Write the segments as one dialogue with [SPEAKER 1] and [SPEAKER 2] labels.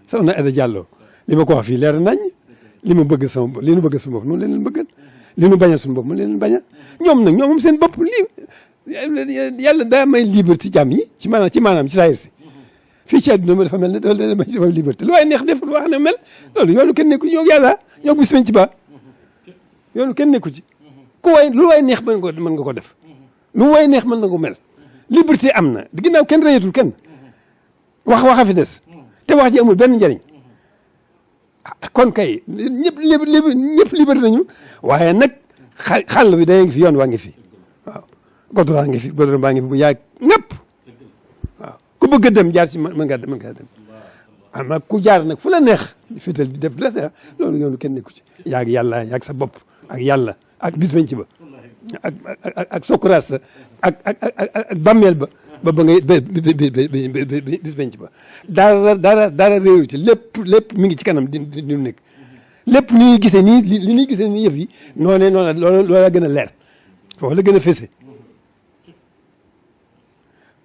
[SPEAKER 1] soxna Aida Diallo li ma ko wax fii leer nañ li ma bëgg sama li nu bëgg suñu bopp noonu leen bëggal li nu bañal suñu bopp mu leen bañal ñoom nag ñoom seen bopp lii yàlla daa may liberté jàmm yi ci maanaam ci saayir si fii ci àdduna dafa mel ne dafa may liberté lu waaye neex def lu wax ne mel loolu yoonu kenn nekku ci ñoo yàlla ñoo bis bañ ci ba yoonu kenn nekku ci ku waay lu waay neex mën nga ko def lu waay neex mën na ko mel liberté am na ginnaaw kenn reyatul kenn waxa fi des te wax ji amul benn njëriñ kon kay ñëpp liberté nañu waaye nag xàll bi day ngi fi yoon waa ngi fi waaw goudron ngi fi goudron baa ngi fi bu yaay ñëpp waaw ku bëgg a dem jaar ci mën ngaa dem ama ku jaar nag fu la neex féetal di def la neex loolu yoonu kenn nekku ci yaag yàlla yaag sa bopp ak yàlla ak bis bañ ci ba ak sokuraat sa ak bàmmeel ba ngay bis bañ ci ba dara réew ci lépp mi ngi ci kanam di nekk lépp ni ñuy gisee nii li ñuy gisee nii yëf yi noonu loola gën a leer foofu la gën a fese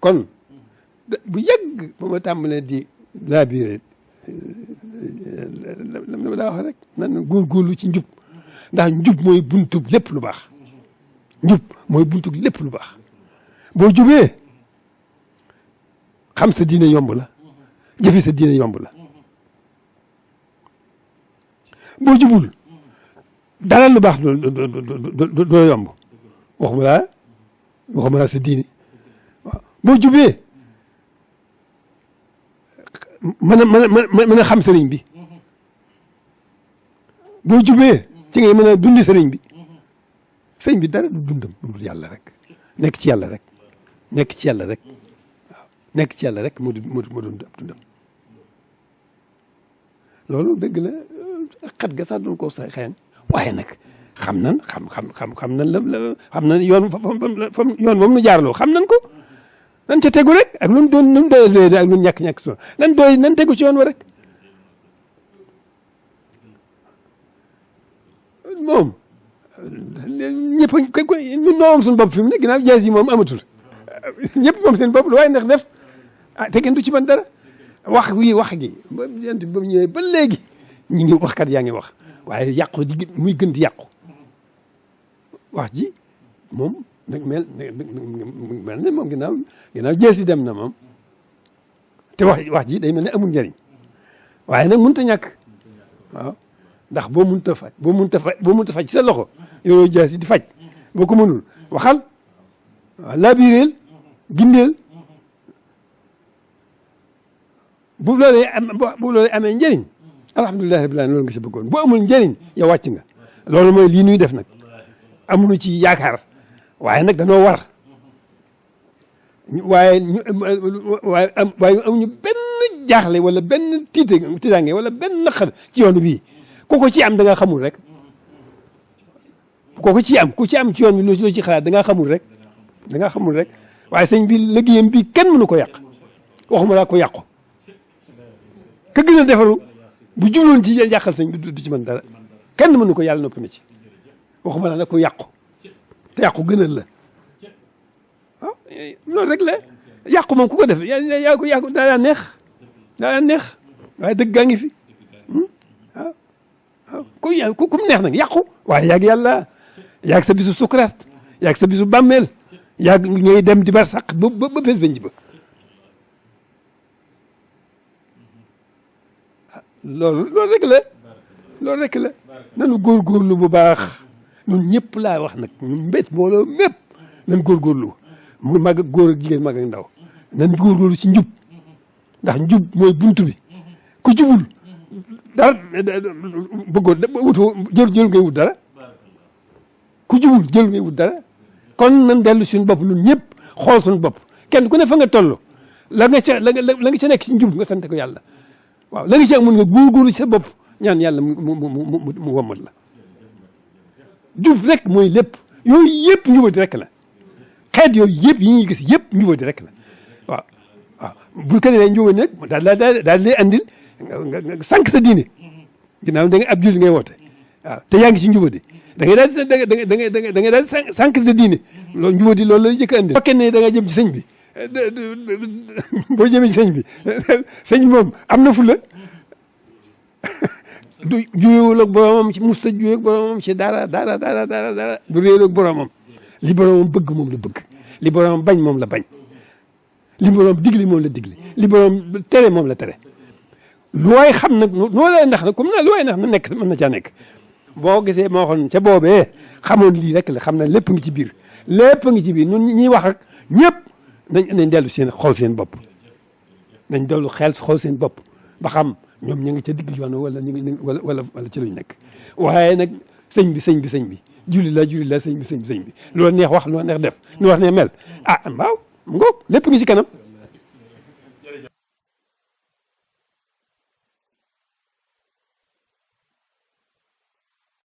[SPEAKER 1] kon bu yàgg ba ma tàmbalee di laabiré la daa wax rek nan góorgóorlu ci njub ndax njub mooy buntub lépp lu baax njub mooy buntub lépp lu baax boo jubee xam sa diine yomb la jëfe sa diine yomb la boo jubul dara lu baax doo yomb waxuma laa sa diine waaw boo jubee mën a xam sëriñ bi boo jubee ci ngay mën a dundi sëriñ bi sëriñ bi dara du dundam dundul yàlla rek nekk ci yàlla rek nekk ci yàlla rek waaw nekk ci yàlla rek moo dund ab dundam loolu dëgg la xat ga sax doon ko sa xëyan waaye nag xam nan yoon yoon moom nu jaarloo xam nan ko nan ca tegu rek ak lu mu doon nu mu doy ak lu mu ñàkk so nan tegu ci yoon wa rek moom ñëpp ñun ñoo am suñu bopp fi mu ne ginnaaw jaas yi moom amatul ñëpp moom seen bopp lu waaye ndax def te kenn du ci mën dara wax gi ba mu ñëwee ba léegi ñi ngi waxkat yaa ngi wax waaye yàqu muy gën di yàqu wax ji moom nag mel ne moom ginnaaw jees yi dem na moom te wax ji day mel ne amul njëriñ waaye nag mënut a ñàkk waaw ndax boo mënut a faj ci sa loxo yoroo jees yi di faj boo ko mënul waxal waaw laabireel gindeel bu loolee amee njëriñ alhamdulilah rabbil alamin loolu nga si bëggoon bu amul njëriñ yow wàcc nga loolu mooy lii nuy def nag amuñu ci yaakaar waaye nag dañoo war waaye amuñu benn jaaxle wala benn tiitaange wala benn naqar ci yoon bii ku ko ci am da nga xamul rek ku ci am ci yoon bi loo ci xalaat da nga xamul rek waaye sëñ bi liggéeyam bi kenn mënu ko yàq waxuma laa ko yàqu ka gën a defaru bu jubloon ci yàqal sëñ bi du ci mën dara kenn mënu ko yàlla noppi na ci waxuma laa ko yàqu te yàqu gënal la ah loolu rek la yàqu moom ku ko def yàqu daa neex waaye dëgg gaa ngi fi waaw ku mu neex nag yàqu waaye yàgg yàlla yàgg sa bisu sukuraat yàgg sa bisu bàmmeel yàgg ngay dem di bar sàq ba bés bañ ji ba loolu rek la nanu góorgóorlu bu baax ñun ñëpp laa wax nag ñun mbét mbooloo mépp nan góorgóorlu mu mag ak góor ak jigéen mag ak ndaw nan góorgóorlu ci njub ndax njub mooy buntu bi ku jubul dara bëggoo jël ngay wut dara ku jubul jël ngay wut dara kon nan dellu suñu bopp ñun ñëpp xool suñu bopp kenn ku ne fa nga toll la nga ca nekk ci njub nga sant ko yàlla waaw la nga ci mun nga góorgóorlu ci sa bopp ñaan yàlla mu wommat la jub rek mooy lépp yooyu yëpp njubadi rek la xeet yooyu yëpp yi ñuy gis yëpp njubadi rek la waaw bu ko defee njubadi nag daal lay andil nga sànq sa diine ginnaaw da nga ab julli ngay woote waaw te yaa ngi ci njubadi da ngay daal da ngay daal sànq sa diine loolu njubadi loolu lay jëkk andil fekkee ne da nga jëm ci sëñ bi boo jëmee ci sëñ bi moom am na fulla du juyewul ak boromam ci musta juyee ak boromam ci dara du réer ak boromam li boromam bëgg moom la bëgg li boromam bañ moom la bañ li boromam digli moom la digli li boromam tere moom la tere lu waay xam nag noo lay ndax nag comme na lu waay ndax na nekk mën na caa nekk boo gisee moo waxoon ca boobee xamoon lii rek la xam na lépp ngi ci biir lépp ngi ci biir ñun ñiy wax ak ñëpp nañ dellu seen xool seen bopp nañ dellu xel xool seen bopp ba xam ñoom ñu ngi ca digg yoon wala ñu ngi wala ci luñ nekk waaye nag sëñ bi julli la sëñ bi lu la neex wax lu la neex def lu la neex mel ah mbaaw mu ngoog lépp ngi ci kanam